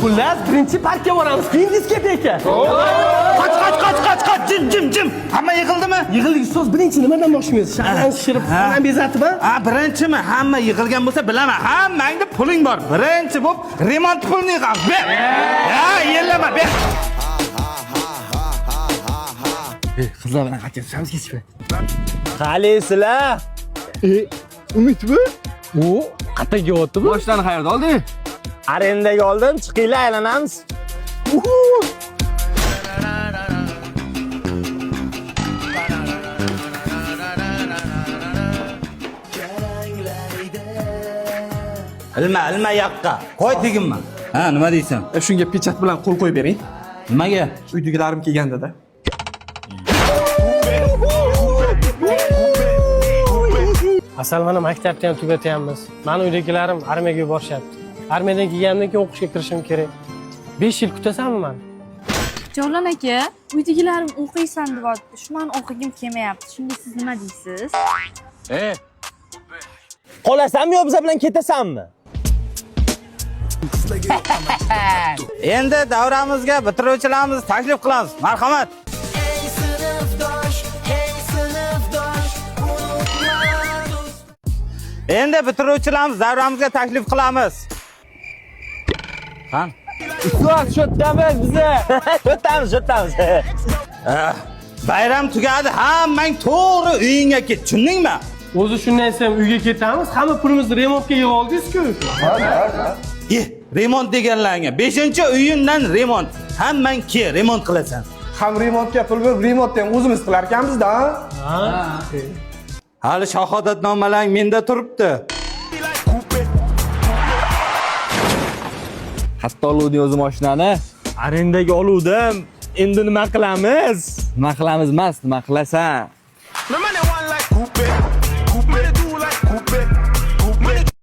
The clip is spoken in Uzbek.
Xullas, birinchi parkka boramiz, keyin diskoteka. Qoch, qoch, qoch, qoch, qoch, jim, jim, jim. Hamma yig'ildimi? Yig'ildik ustoz, birinchi nimadan boshlaymiz? Shardan shishirib, xonani bezatib, ha? Ha, birinchimi? Hamma yig'ilgan bo'lsa bilaman. Hammangda puling bor. Birinchi bo'lib remont pulini yig'amiz. Ber. Ha, yellama, ber. Qizlar bilan qachon tushamiz kechki? Qalaysizlar? Umid bu? U qayerga kelyapti bu? Mashinani qayerda olding? Arendaga oldim, chiqinglar aylanamiz. Ilma, ilma yoqqa. Qo'y teginma. Ha, nima deysan? Shunga pechat bilan qo'l qo'yib bering. Nimaga? Uydagilarim kelganda-da. Asal mana maktabni ham tugatyapmiz. Mani uydagilarim armiyaga yuborishyapti. Armiyadan kelgandan keyin o'qishga kirishim kerak. 5 yil kutasanmi mani? Javlon aka, uydagilarim o'qiysan deyapti. Shu mani o'qigim kelmayapti. Shunga siz nima deysiz? Qolasanmi yo biza bilan ketasanmi? Endi davramizga bitiruvchilarimizni taklif qilamiz. Marhamat. Endi bitiruvchilarimiz davramizga taklif qilamiz. Qani? Ustoz, shu yerdamiz biza. Shu yerdamiz, shu yerdamiz. Bayram tugadi, hammang to'g'ri uyingga ket, tushundingmi? O'zi shunday desam uyga ketamiz, hamma pulimizni remontga yig'ib oldingiz-ku. Eh, remont deganlaringga 5-iyundan remont. Hammang ke, remont qilasan. Ham remontga pul berib, remontni ham o'zimiz qilar ekanmiz-da. Hali shahodatnomalaring menda turibdi. Hatto oluvding o'zi mashinani. Arendaga oluvdim. Endi nima qilamiz? Nima qilamiz emas, nima qilasan?